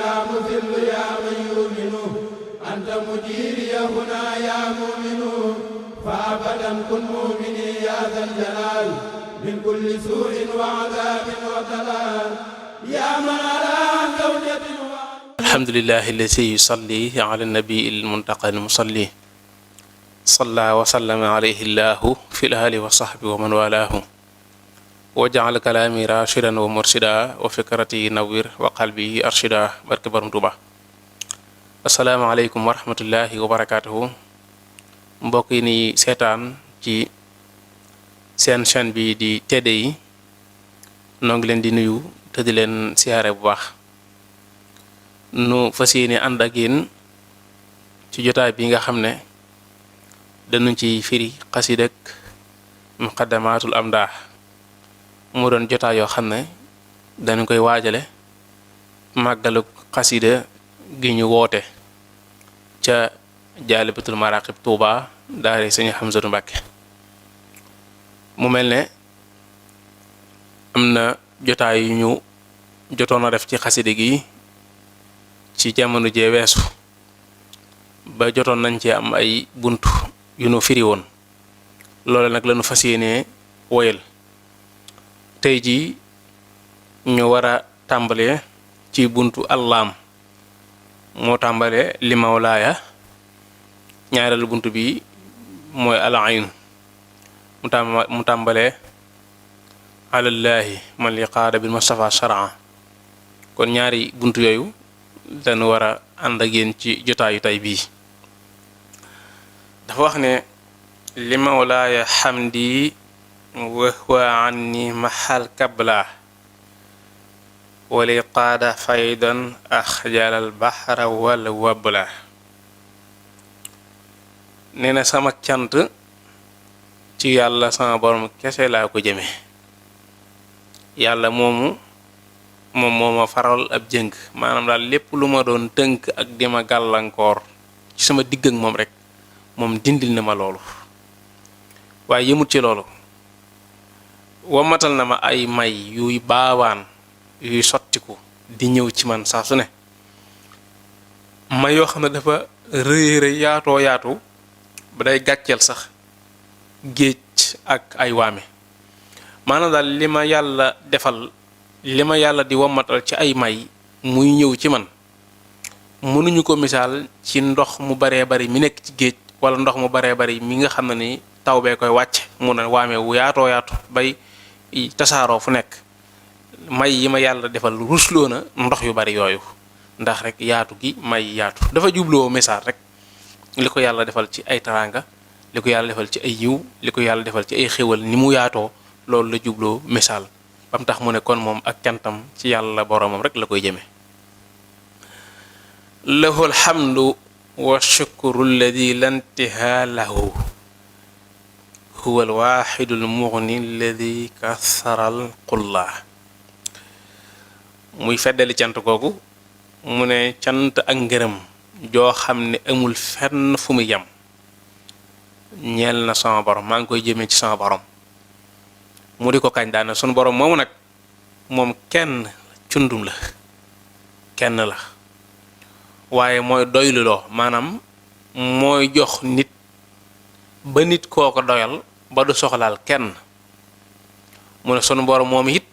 يا مذل يا من يؤمن أنت مجيري هنا يا مؤمن فأبدا كن مؤمني يا ذا الجلال من كل سوء وعذاب وضلال يا من على زوجة الحمد لله الذي يصلي على النبي المنتقى المصلي صلى وسلم عليه الله في الآل وصحبه ومن والاه وجعل كلامي راشدا ومرشدا وفكرتي نوير وقلبي أرشدا barke Borom Tuuba. asalaamaaleykum wa rahmatullahi wa barakaatuhu. mbokk yi ni seetaan ci seen chaîne bi di TDI noo ngi leen di nuyu te di leen siyaare bu baax. nu fas yéene ànd ak yéen ci jotaay bi nga xam ne dañu ci firi xasidak muqaddamatul amdah mu doon jotaay yoo xam ne dañu koy waajale màggalu xasida gi ñu woote ca jaalibatul maraqib Tuuba daare Sëñ Hamzatu Mbàkke. mu mel ne am na jotaay yu ñu jotoon a def ci xasida gi ci jamono jee weesu ba jotoon nañ ci am ay buntu yu nu firi woon loole nag lañu fas yéenee woyal tey jii ñu war a tàmbalee ci buntu allaam moo tàmbalee li mawlaaya ñaareelu buntu bi mooy alayn mu tàmbalee alallaahi man li qaada bil mustafa sharaa kon ñaari buntu yooyu dañu war a ànd ak yéen ci jotaayu tey bii. dafa wax ne li mawlaaya xamdi wa huwa anni mahal kabla wali qaada faydan axjalal baxra wal wabla. nee na sama cant ci yàlla sama borom kese laa ko jëme. yàlla moom moo ma faral ab jëng maanaam daal lépp lu ma doon tënk ak di ma gàllankoor ci sama digg ak moom rek moom dindil na ma loolu. waaye yëmut ci loolu wamatal na ma ay may yuy baawaan yuy sottiku di ñëw ci man saa su ne may yoo xam ne dafa rëy rëy yaatoo yaatu ba day gàcceel sax géej ak ay waame. maanaam daal li ma yàlla defal li ma yàlla di wammatal ci ay may muy ñëw ci man mënuñu ko misaal ci ndox mu baree bari mi nekk ci géej wala ndox mu baree bari mi nga xam ne ni taw bee koy wàcc mun a waame wu yaatoo yaatu bay tasaaroo fu nekk. may yi ma yàlla defal rusloo na ndox yu bari yooyu ndax rek yaatu gi may yaatu dafa jubloo misaal rek li ko yàlla defal ci ay taraanga li ko yàlla defal ci ay yiw li ko yàlla defal ci ay xéwal ni mu yaatoo loolu la jubloo misaal bam tax mu ne kon moom ak cantam ci yàlla boromam rek la koy jëme. lahul hamdu wa shukru alladi lantihaa lahu huwa alwaxidu almugni alladi katharal qulla. muy feddali cant googu mu ne cant ak ngërëm joo xam ne amul fenn fu mu yem ñeel na sama borom maa ngi koy jëmee ci sama borom. mu di ko kañ daana sunu borom moomu nag moom kenn cundum la kenn la waaye mooy doyluloo maanaam mooy jox nit ba nit koo ko doyal ba du soxlaal kenn. mu ne sunu borom moom it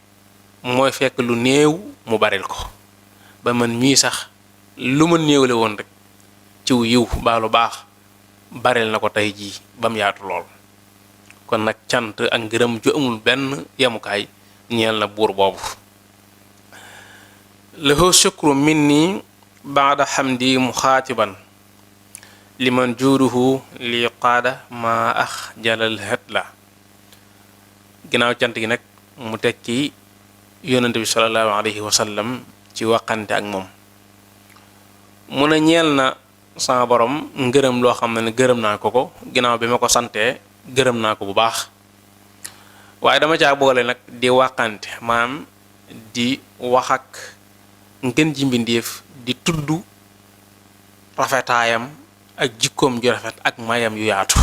mooy fekk lu néew mu baril ko ba man mii sax lu ma néewle woon rek ciw yiw baa lu baax baril na ko tey jii ba mu yaatu lool. kon nag cant ak ngërëm ju amul benn yemukaay ñeel na buur boobu. lahu shukru minni baada xamdi muxaatiban liman juuduhu li qaada ma ax jalal het la. ginnaaw cant gi nag mu teg ci yonente bi sallallahu alayhi wa sallam ci waxante ak moom mu ne ñeel na sama borom ngërëm loo xam ne gërëm naa ko ginnaaw bi ma ko santee gërëm naa ko bu baax. waaye dama caa boole nag di waxante maanaam di wax ak ngeen ji mbindéef di tudd rafetaayam ak jikkoom ju rafet ak mayam yu yaatu.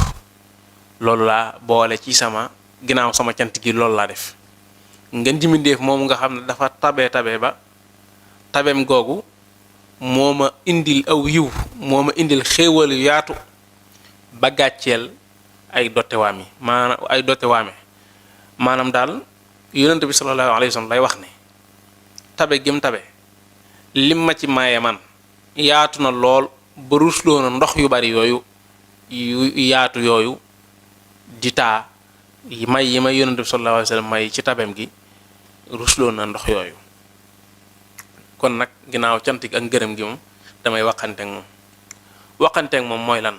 loolu laa boole ci sama ginnaaw sama cant gi loolu laa def. ngeen ji mbindéef moom nga xam ne dafa tabe ba tabeem googu moo ma indil aw yiw moo ma indil xéewal yu yaatu ba gàcceel ay dottewaam yi maanaam daal yonent bi sallallahu alayhi wa sallam lay wax ne tabe gim tabe lim ma ci maye man yaatu na lool ba rusloo na ndox yu bari yooyu yu yaatu yooyu di taa yi may yonent bi sallallahu alayhi wa sallam may ci tabem gi rusloo na ndox yooyu. kon nag ginnaaw cant gi ak ngërëm gi moom damay waxanteeg moom mooy lan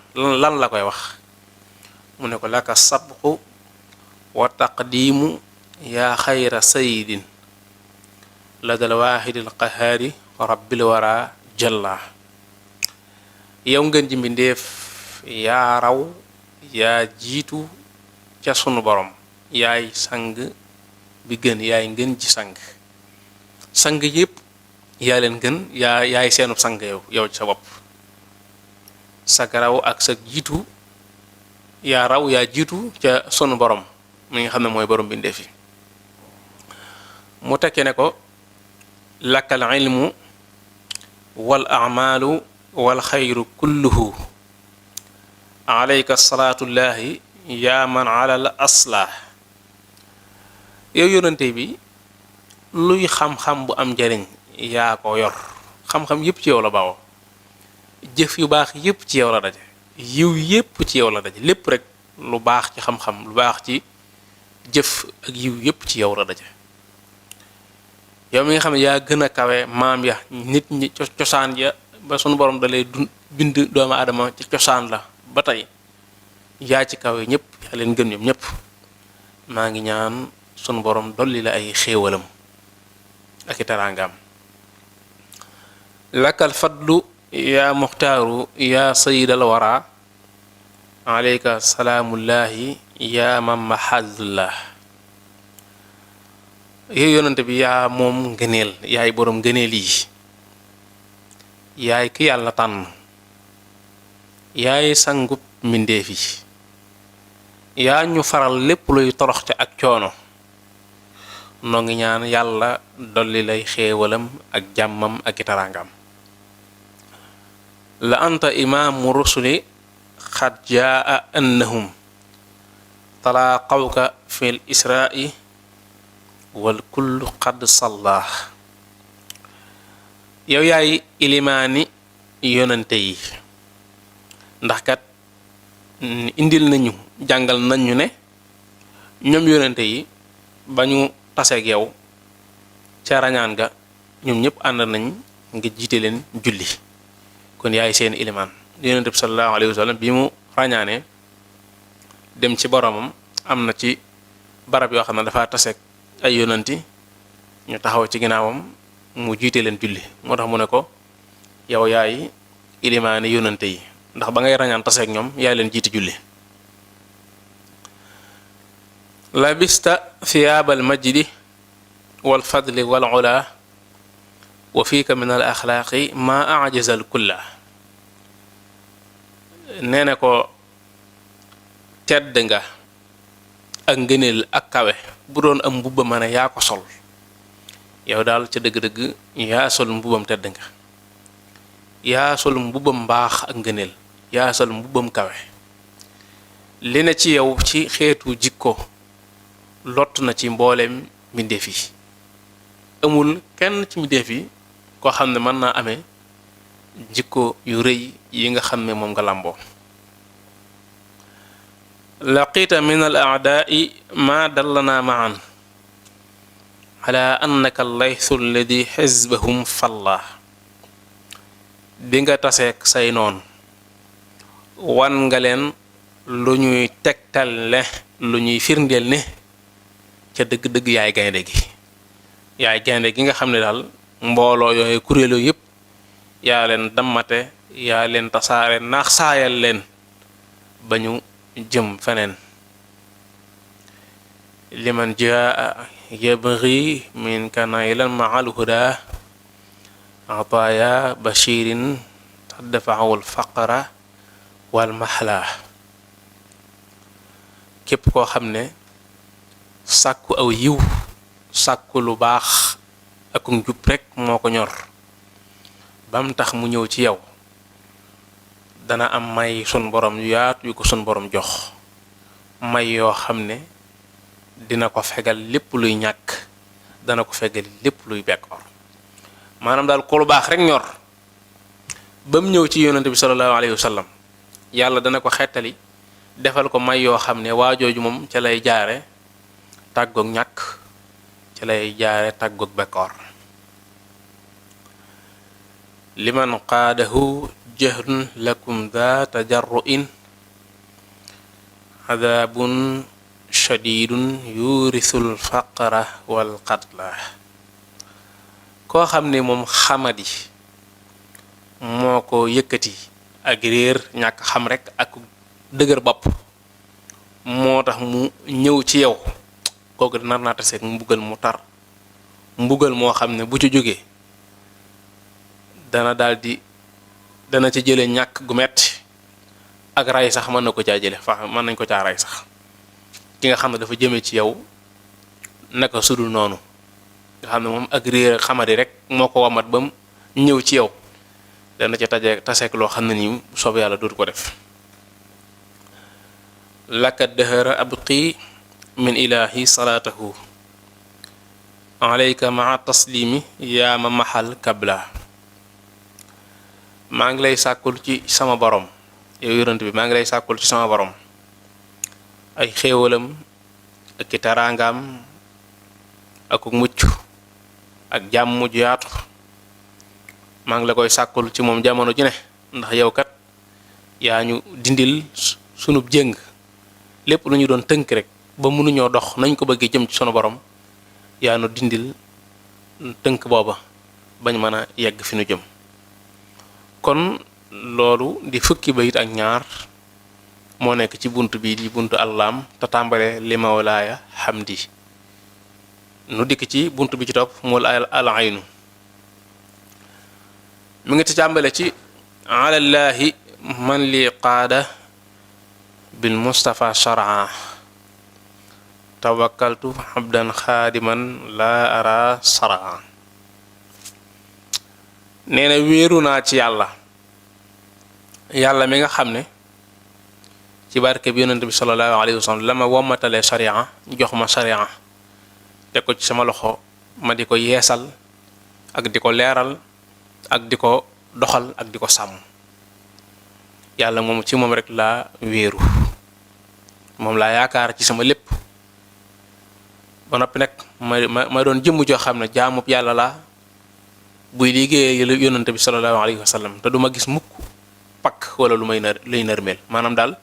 la koy wax mu ne ko laka sabqu wa taqdiimu yaa xayra sayidin la dal waahidil qahaari rabbil wara jalla. yow ngeen ji mbindéef yaa raw yaa jiitu ca sunu borom yaay sang bi gën yaay ngeen ji sang yépp yaa leen gën yaay seenub sang yow ci sa bopp. sa raw ak sa jiitu yaa raw yaa jiitu ca sunu borom mi nga xam ne mooy borom bindéef yi. mu tekkee ne ko lakkal ilmu wal a'maalu wal xayru kulluhu alayka salaatullahi yaa man alal aslah. yow yonante bi luy xam-xam bu am njariñ yaa ko yor xam-xam yépp ci yow la bawoo jëf yu baax yépp ci yow la daje yiw yépp ci yow la daje lépp rek lu baax ci xam-xam lu baax ci jëf ak yiw yépp ci yow la daje. yow mi nga xam ne yaa gën a kawe maam ya nit ñi cosaan ya ba sunu borom dalay bind doomu aadama ci cosaan la ba tey yaa ci kawe ñëpp yaa leen gën ñoom ñëpp. maa ngi ñaan sunu borom dolli la ay xéewalam ak i teraangaam. lakal fadlu yaa muxtaaru yaa sayidal wara alayka salaamullahi yaa mam mahadullah. yow yonante bi yaa moom ngëneel yaay boroom ngëneel yi yaay ki yàlla tànn yaay sangub mbindéef yi yaa ñu faral lépp luy toroxte ak coono. noo ngi ñaan yàlla dolli lay xéewalam ak jàmmam ak i taraangam. la anta imaamu rusuli xad jaa annahum talaaqawka fil isra'i wal kullu xad sallah. yow yaay ilimaani yonante yi ndax kat indil nañu jàngal nañu ne ñoom yonante yi ba ñu taseeg yow ca rañaan ga ñoom ñëpp ànd nañ nga jiite leen julli kon yaay seen ilimaan. yonante bi sallallahu alayhi wa sallam bi mu rañaane dem ci boromam am na ci barab yoo xam ne dafa taseeg ay yonanti ñu taxaw ci ginnaawam mu jiite leen julli moo tax mu ne ko yow yaay ilimaani yonante yi ndax ba ngay rañaan taseeg ñoom yaay leen jiite julli. labista thiyaabal majdi wal fadli wal ula wa fiika min al axlaaqi ma ajazal kulla. nee na ko tedd nga ak ngëneel ak kawe bu doon am mbubba ma ne yaa ko sol yow daal ca dëgg-dëgg yaa sol mbubbam tedd nga yaa sol mbubbam mbaax ak ngëneel yaa sol mbubbam kawe. li ne ci yow ci xeetu jikko lott na ci mbooleem mbindeef yi amul kenn ci mbindeef yi koo xam ne mën naa amee jikko yu rëy yi nga xam ne moom nga làmboo. laqiita min al aadaai ma dallana maan ala annaka allaythu alladi xisbahum falla. bi nga taseek say noon wan nga leen lu ñuy tegtal ne lu ñuy firndeel ne ca dëgg-dëgg yaay gaynde gi nga xam ne daal mbooloo yooyu kuréel yooyu yépp yaa leen dammate yaa leen tasaare naax saayal leen ba ñu jëm feneen. liman jaa yabghi minka naylan ma'al huda ataaya bashirin tadfa'u al faqra wal mahla. képp koo xam ne sàkku aw yiw sàkku lu baax ak njub rekk moo ko ñor bam tax mu ñëw ci yow dana am may sun borom yu yaatu yu ko sun borom jox may yoo xam ne dina ko fegal lépp luy ñàkk dana ko fegal lépp luy bekkoor maanaam daal ko lu baax rek ñor ba mu ñëw ci yonante bi sallallahu alayhi wa sallam yàlla dana ko xettali defal ko may yoo xam ne waa jooju moom ca lay jaare tàggoog ñàkk ca lay jaare tàggoog bekkoor liman qaadahu jahrun lakum daa tajarru'in adaabun shadidun yurisul faqra wal qatla koo xam ne moom xamadi moo ko yëkkati ak réer ñàkk xam rek ak dëgër bopp moo tax mu ñëw ci yow kooku nar naa taseeg mbugal mu tar mbugal moo xam ne bu ci jógee dana ci jële ñàkk gu metti ak ray sax mën na ko caa jële mën nañ ko caa ray sax ki nga xam ne dafa jëme ci yow naka sudul noonu nga xam ne moom ak réer xamadi rek moo ko wamat ba mu ñëw ci yow dana ca taseeg loo xam ne nii soob yàlla dootu ko def laka dëhëra abqi min ilahi salaatahu alayka maa taslimi yaa ma maxal kabla maa ngi lay sàkkul ci sama borom yow yonent bi maa ngi lay sàkkul ci sama borom ay xéewalam ak ki taraangaam ak mucc ak jàmm ju yaatu maa ngi la koy sàkkul ci moom jamono ji ne ndax yow kat yaa ñu dindil sunub jëng lépp lu ñu doon tënk rek ba mënuñoo dox nañ ko bëggee jëm ci sunu borom yaa nu dindil tënk booba bañ mën a yegg fi nu jëm kon loolu di fukki bayit ak ñaar moo nekk ci bunt bi di buntu allaam te tàmbale li mawlaaya hamdi nu dikk ci bunt bi ci topp mool al aynu mi ngi ci tàmbale ci alallaahi man li qaada bil mustafa shar'a tawakkaltu abdan xaadiman laa ara sara nee na wéeru naa ci yàlla mi nga xam ne ci barke bi yonent bi sallallahu alayhi wa sallam la ma wommatalee sharia jox ma sharia teg ko ci sama loxo ma di ko yeesal ak di ko leeral ak di ko doxal ak di ko sàmm yàlla moom ci moom rek laa wéeru moom laa yaakaar ci sama lépp ba noppi nag ma doon jëmm joo xam ne jaamub yàlla laa buy liggéeyee yonante bi sallallahu alayhi wa sallam te du ma gis mukk pakk wala lu lay nërmeel maanaam daal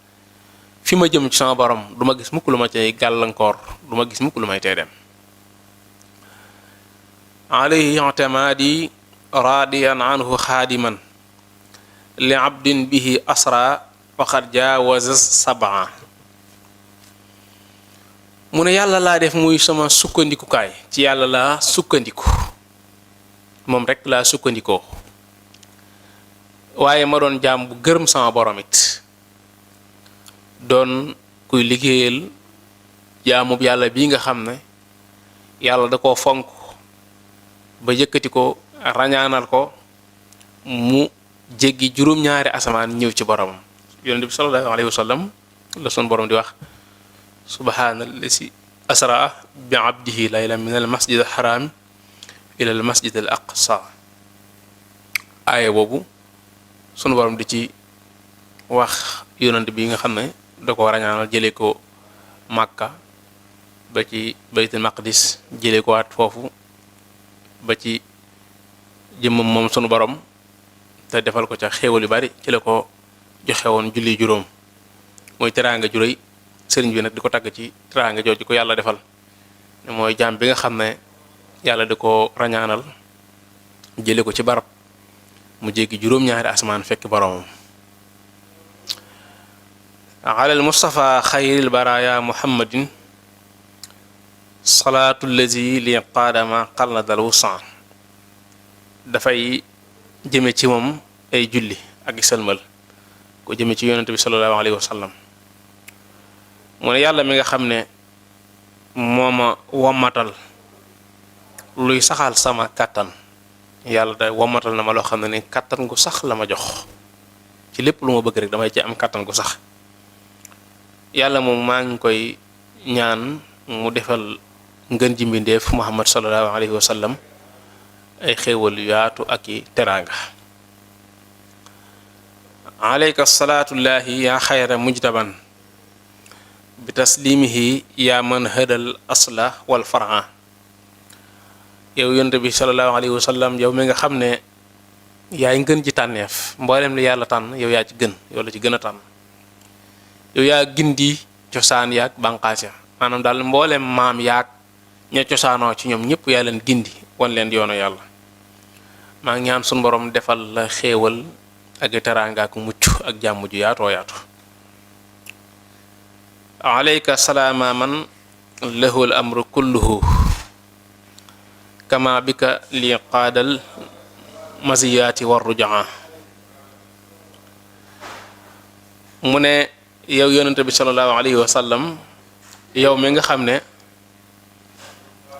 fi ma jëm ci sama borom du ma gis mukk lu ma cay gàllankoor du ma gis mukk lu may tey dem alayhi i'timaadi raadiyan anhu xaadiman li abdin bihi asra faqad jaawaza sab'a mu ne yàlla laa def muy sama sukkandikukaay ci yàlla laa sukkandiku moom rek laa sukkandikoo waaye ma doon jaam bu gërëm sama borom it doon kuy liggéeyal jaamub yàlla bii nga xam ne yàlla da koo fonk ba yëkkati ko rañaanal ko mu jéggi juróom-ñaari asamaan ñëw ci boromam yonent bi sallallahu alayhi wa sallam la sun borom di wax subhaanallazi asra bi abdihi laylan min al masjid al haram ila al masjid al aqsa aaya boobu sunu borom di ci wax yonent bi nga xam ne da ko rañaanal jëlee ko Màkka ba ci baytul maqdis jëlee ko waat foofu ba ci jëmmam moom sunu borom te defal ko ca xéewal yu bari ci la ko joxe woon julli juróom mooy teraanga ju réy sëriñ bi nag di ko tagg ci teraanga jooju ko yàlla defal mooy jaam bi nga xam ne yàlla di ko rañaanal jële ko ci barab mu jéggi juróom-ñaari asmaan fekk boromam alal mustafa xayril baraya muhammadin salaatu lazi li qaadama qalnadal wusan dafay jëme ci moom ay julli ak sëlmal ko jëme ci yonente bi sallallahu alayhi wa sallam mu ne yàlla mi nga xam ne moo ma wommatal luy saxal sama kàttan yàlla da womatal na ma loo xam ne ni kàttan gu sax la ma jox ci lépp lu ma bëgg rek damay ci am kàttan gu sax. yàlla moom maa ngi koy ñaan mu defal ngën ji mbindeef Muhammad sallallahu alayhi wa sallam ay xéewal yaatu ak i teraanga. alayka salaatullahi yaa xayra mujtaban bi taslimihi yaa man hëdal asla wal faran. yow yonent bi sallallahu alayhi wa sallam yow mi nga xam ne yaay ngën ji tànneef mboolem li yàlla tànn yow yaa ci gën yow la ci gën a tànn. yow yaa gindi cosaan yaag bànqaas ya maanaam daal mboolem maam yaag ña cosaanoo ci ñoom ñëpp yaa leen gindi wan leen yoonu yàlla. maa ngi ñaan sunu borom defal la xéewal ak teraanga ak mucc ak jàmm ju yaatoo yaatu. alayka salaama man lahul amru kulluhu kama bika li qaadal maziyaati war rujaa. mu ne yow yonente bi sallallahu alayhi wa sallam yow mi nga xam ne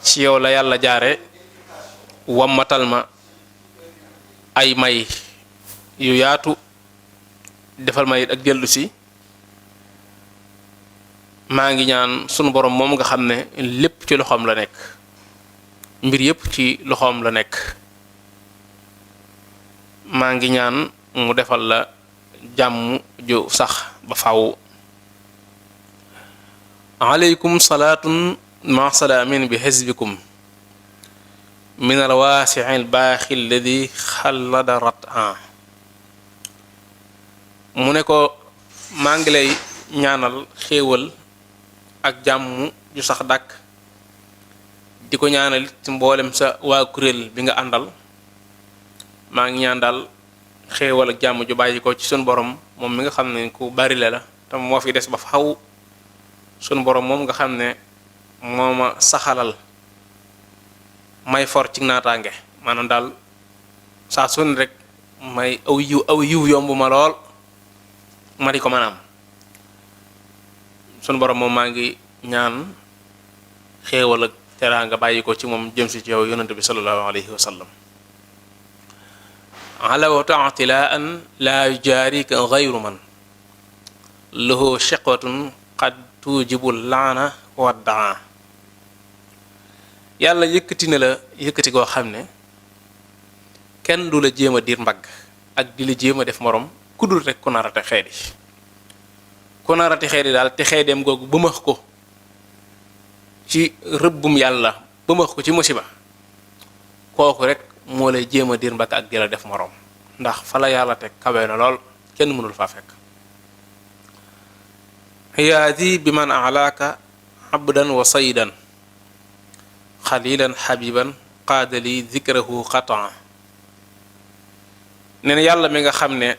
ci yow la yàlla jaare wammatal ma ay may yu yaatu defal ma it ak dellu si. maa ngi ñaan sunu borom moom nga xam ne lépp ci loxoom la nekk mbir yépp ci loxoom la nekk maa ngi ñaan mu defal la jàmm ju sax ba faw. alaykum salaatun ma salaamin bi xisbikum min alwaasii albaaxi alladi xallada rat mu ne ko maa ngi lay ñaanal xéewal ak jàmm ju sax dàkk di ko ñaanal ci mboolem sa waa kuréel bi nga àndal. maa ngi ñaan daal xéewal ak jàmm ju bàyyi ko ci sunu borom moom mi nga xam ne ku bari la te moo fi des ba faw. sunu borom moom nga xam ne moo ma saxalal may for ci naataange maanaam daal saa su ne rek may aw yiw yomb ma lool ma di ko mën a am. sunu borom moom maa ngi ñaan xéewal ak teraanga bàyyi ko ci moom jëm si ci yow yonente bi sallallahu alayhi wa sallam. alaw taatilaan laa yujaarika gayru man lahu shiqwatun qad tuujibul laana waddaa. yàlla yëkkati na la yëkkati goo xam ne kenn du la jéem a diir mbagg ak di la jéem a def morom ku dul rek ku narate xeedi ku narate xeedi daal te xeedeem googu bëmax ko ci rëbbum yàlla bëmax ko ci musiba kooku rek moo lay jéem a diir mbagg ak di la def morom ndax fa la yàlla teg kawe na lool kenn mënul faa fekk. xiyaadi bi man alaaka abdan wa saydan xalilan xabiban qaadali zikrahu qataa. nee na yàlla mi nga xam ne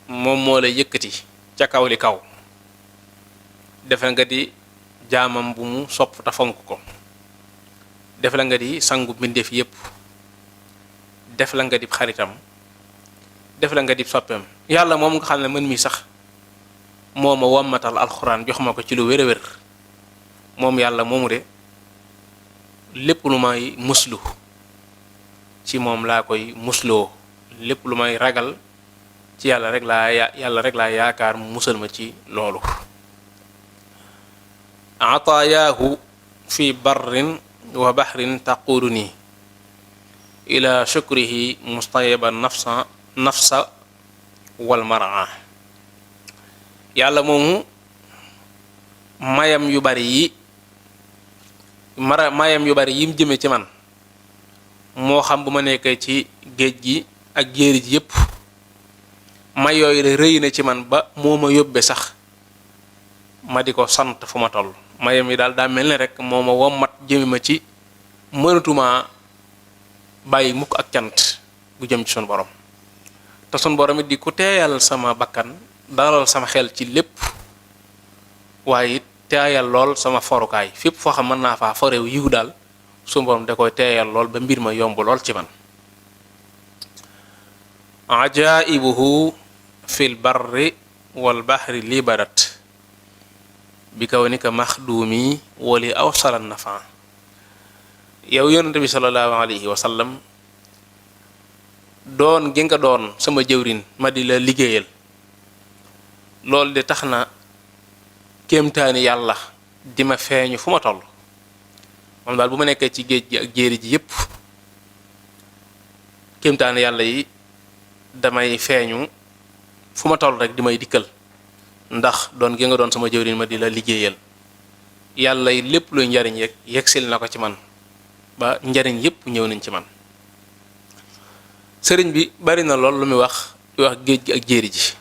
moom moo lay yëkkati ca kaw li kaw defe nga di jaamam bu mu sopp ta fonk ko def la nga di sangu mbindeef yépp def la nga di xaritam def la nga di soppeem. yàlla moom nga xam ne man mi sax moo ma wammatal alxuraan jox ma ko ci lu wér a wér moom yàlla moomu de lépp lu may muslu ci moom laa koy musloo lépp lu may ragal ci yàlla rek laa yaakaar mu musal ma ci loolu. ataayaahu fi barrin wa baxrin taquduni ila shukrihi mustayiba nafsa wal maraa. yàlla moomu mayam yu bari yim jëme ci man moo xam bu ma nekkee ci géej gi ak jéeri ji yépp may yooyu de rëy na ci man ba moo ma yóbbe sax ma di ko sant fu ma toll. mayam yi daal daa mel ne rek moo ma wommat jëme ma ci mënatuma bàyyi mukk ak cant gu jëm ci sunu borom te sunu borom it di ku teeyal sama bakkan dalal sama xel ci lépp waaye it teeyal lool sama forukaay fépp foo xam mën naa faa forew yiw daal sunu borom da koy teeyal lool ba mbir ma yomb lool ci man. ajaibuhu fil barri wal bahri li badat bi kaw ni ka maxduumi wali awsala nafa. yow yonente bi sallallahu alayhi wa sallam doon gi nga doon sama jëwrin ma di la liggéeyal loolu de tax na kéemtaani yàlla di ma feeñu fu ma toll moom daal bu ma nekkee ci géej gi ak jéeri ji yépp kéemtaani yàlla yi damay feeñu fu ma toll rek di may dikkal ndax doon gi nga doon sama jëwriñ ma di la liggéeyal yàlla yi lépp luy njariñ yeeg yegsil na ko ci man ba njariñ yépp ñëw nañ ci man sëriñ bi bari na lool lu muy wax géej gi ak jéeri ji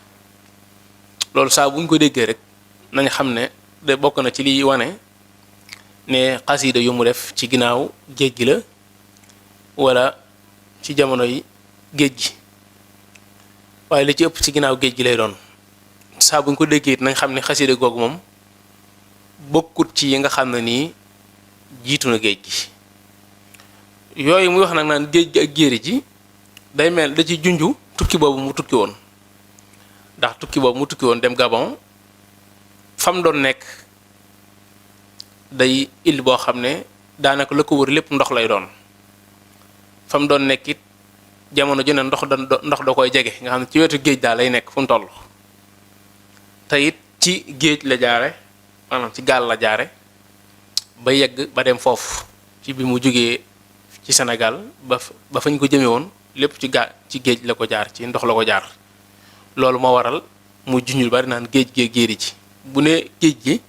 loolu saa bu ñu ko déggee rek nañ xam ne de bokk na ci liy wane ne xasiida yu mu def ci ginnaaw géej gi la wala ci jamono yi géej gi waaye li ci ëpp ci ginnaaw géej gi lay doon saa bu ñu ko déggee it nañ xam ne xasiida googu moom bokkut ci yi nga xam ne nii jiitu na géej gi yooyu muy wax nag naan géej gi ak jéeri ji day mel da ci junju tukki boobu mu tukki woon ndax tukki boobu mu tukki woon dem Gabon fam doon nekk day île boo xam ne daanaka la ko wër lépp ndox lay doon fam doon nekk it jamono ju ne ndox da koy jege nga xam ne ci wetu géej daal lay nekk fu mu toll te it ci géej la jaare maanaam ci gaal la jaare ba yegg ba dem foofu ci bi mu jógee ci Sénégal ba fañ ko jëme woon lépp ci géej la ko jaar ci ndox la ko jaar loolu moo waral mu junjul bari naan géej gee géeri ji bu ne géej gi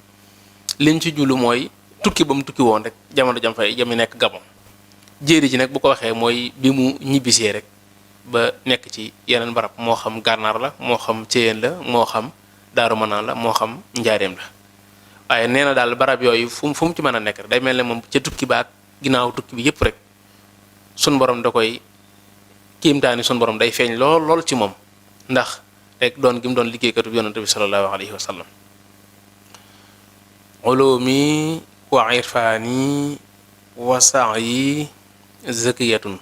liñ ci jullu mooy tukki ba mu tukki woon rek jamono jam fay jami nekk Gabon jéeri ji nag bu ko waxee mooy bi mu ñibbisee rek ba nekk ci yeneen barab moo xam gànnaar la moo xam céyeen la moo xam daaru manaan la moo xam njaareem la waaye nee na daal barab yooyu fu mu ci mën a nekk rek day mel ne moom ca tukki baak ginnaaw tukki bi yépp rek sun borom da koy kiimtaani sun borom day feeñ lool ci moom ndax rek doon gi mu doon liggéeykatu yonante bi sallallahu alayhi wa sallam ulumi wa irfaani wa sa'yi zakiyatun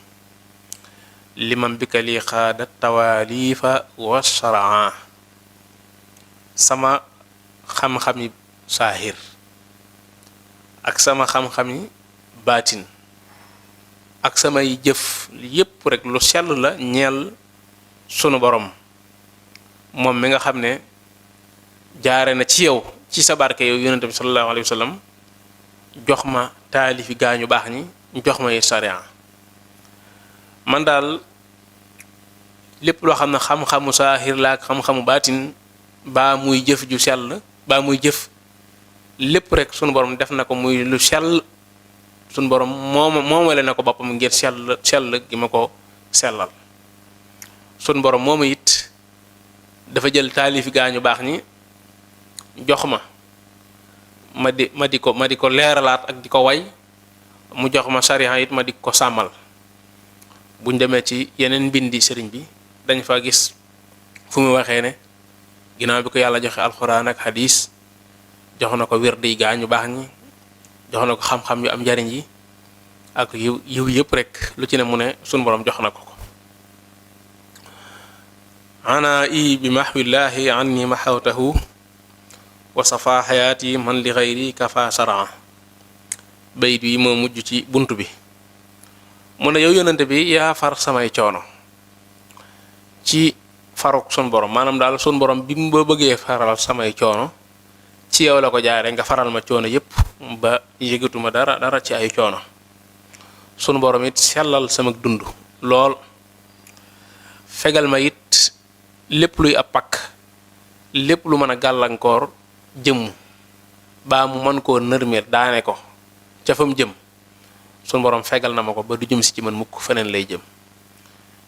liman bika li xaadat tawaalifa wa sharaa sama xam-xami saahir ak sama xam-xami baatin ak samay jëf yépp rek lu sell la ñeel sunu borom moom mi nga xam ne jaare na ci yow ci sa barke yow yonente bi sallallahu alayhi wa sallam jox ma taalifi gaañu baax ñi jox ma yi sariya man daal lépp loo xam ne xam-xamu saahir la ak xam-xamu baatin baa muy jëf ju sell baa muy jëf lépp rek sunu borom def na ko muy lu sell sunu borom moomale na ko boppam ngir sell gi ma ko sellal sunu borom moomu it dafa jël taalifi gaañu baax ñi jox ma di ko leeralaat ak di ko way mu jox ma sariya it ma di ko sàmmal buñ demee ci yeneen mbindi sëriñ bi dañ fa gis fu mu waxee ne ginnaaw bi ko yàlla joxe alxuraan ak hadis jox na ko wirdi gaañu baax ñi jox na ko xam-xam yu am njariñ yi ak yiw yëpp rek lu ci ne mu ne sunu borom jox na ko ana i bi mahwillahi anni mahawtahu wa safa xayaati man li xayri kafa saraa bayit yi moo mujj ci bunt bi mu ne yow yonante bi yaa far samay coono ci faruk sun borom maanaam daal sun borom bi mu bëggee faral samay coono ci yow la ko jaare nga faral ma coono yépp ba yëgatuma dara ci ay coono sun borom it sellal sama dund lool fegal ma it lépp luy ab pakk lépp lu mën a gàllankoor jëmm baa mu mën koo nërmeel daane ko ca fa mu jëm sun borom fegal na ma ko ba du jëm si ci man mukk feneen lay jëm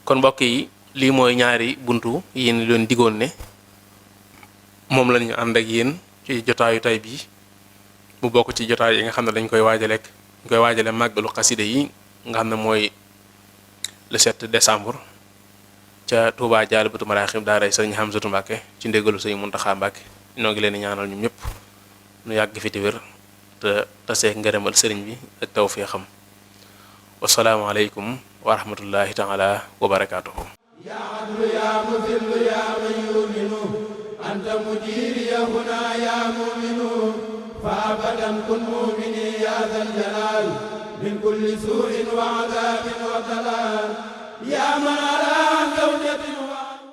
kon mbokk yi lii mooy ñaari buntu yéen leen digoon ne moom lañu ànd ak yéen ci jotaayu tay bii mu bokk ci jotaay yi nga xam ne dañ koy waajale màggalu xasida yi nga xam ne mooy le 7 décembre ca Touba Jaalibatu Maraaxib daaray Sëriñ Hamsatu Mbàkke ci ndégalu Sëriñ Muntaxa Mbàkke ñoo ngi leen di ñaanal ñoom ñëpp nu yàgg fi te wér te taseek ngërëmal sëriñ bi ak tawfiixam wasalaamu aleykum wa rahmatullahi taala wa barakaatuhu يا عدل يا مذل يا من يؤمن أنت مجيري هنا يا مؤمن فأبدا كن مؤمني يا ذا الجلال من كل سوء وعذاب وضلال يا من على